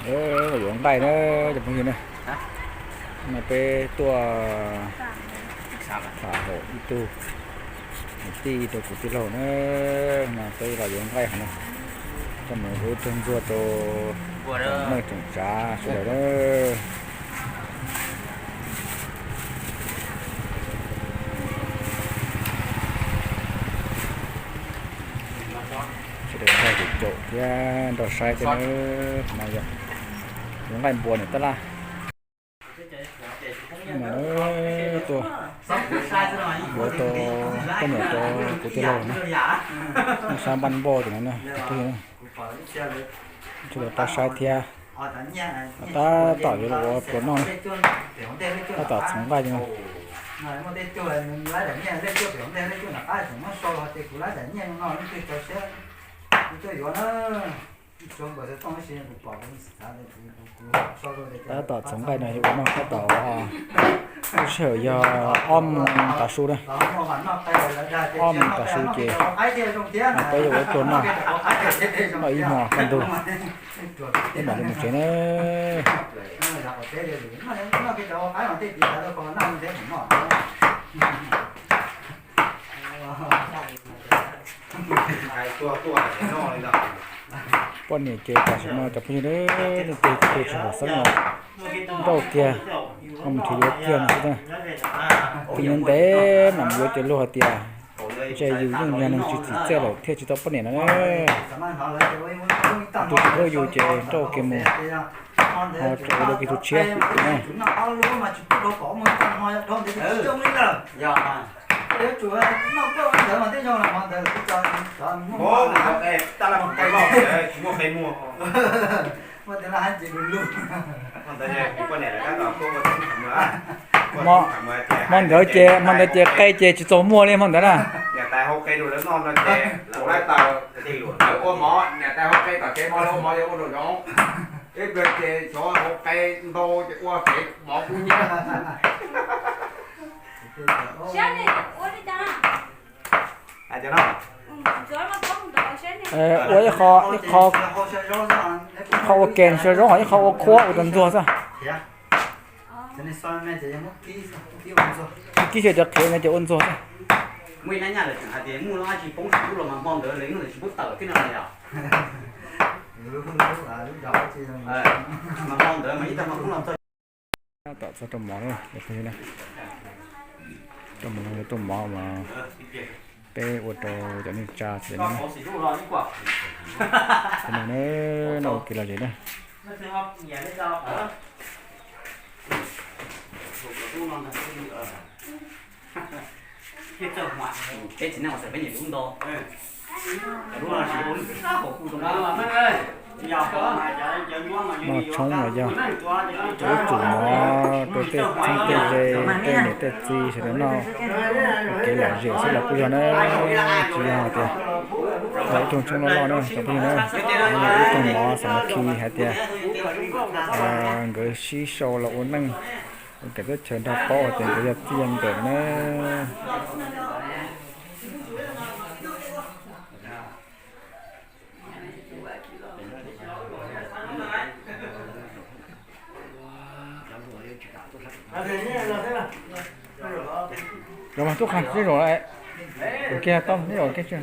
Los yuav nqaij na cov phooj ywg na. No peb tuaj tham hauv ib tug kwv tij rau kuv tij laug na. No peb los yuav nqaij hauv no, coj mus ua ib tug ntxuag rau tsoom neej tsoom tsav sawv daws na. Sawv daws nrog caum caum thiab nrog saib thiab na. Qhov no yog yuav nqaij npua niam tab laj. Mas tuaj yuav rau poj niam rau kuv tij laug na, noj sab npaj npoj tim no na. Sawv daws rov saib thiab. Tab tom yuav los ua pluas noj na. Tab tom txhoov nqaij no. Tab tom txhoov nqaij no yog ua noj tab tom, lub sij hawm yog ob moos tav su na, ob moos tav su ces peb yuav ua pluas noj, noj ib hmo kaj ntug peb mam li mus tsev na. Poj niam ces tam sim no cov phooj ywg, leej twg tsis haum xeeb los nrauj kiag, ho mus nrhiav yuav kiag no xwb. Tus ntev ntev mam mus yuav ces luag hais tias ntshe yus yeej yog neeg tsis txim txiaj lawm thiaj tsis tau poj niam no. Tus tsis paub yus ces nrauj kiag mus, ho tseem ua dua kiag tus tshiab na. Hmo ntawd ces, hmo ntawd ces qe ces tsis txaus muag li hmo ntawd na. Niam tais hau qe tom tsev mov ua rau zoov, ib pliag ces xyov hau qe ntau ces ua kev mov kub hnyiab. Ua ib qho, ib qho, ib qho ua ke xyaw zaub, ho ib qho ua khuab ua rau ntxuag xwb. Kib xyaw cov qhiav no ces ua ntxuag xwb. Tab tom txog rau mov na, rau mov no, rau mov mas peb ua rau cov neej tsa sawv daws noj na. Noj ua ke lom zem na. Noj tshoob los yog ua tsum mov rau tej txheeb tej ze, tej niam tej txiv sawv daws noj ua kev lom zem xwb los kuj yog na. Tsis yog hais tias yog ib tug tshoob loj loj na cov phooj ywg na. Yog ib tug mov xam mas khi hais tias nkawd sib sau los ua neej ua kev teb chaws nrog paub hais tias nkawd yog txij nkawm na. Los mas tub qha, neb zaum, ua ke tau, neb zaum ua ke tsi.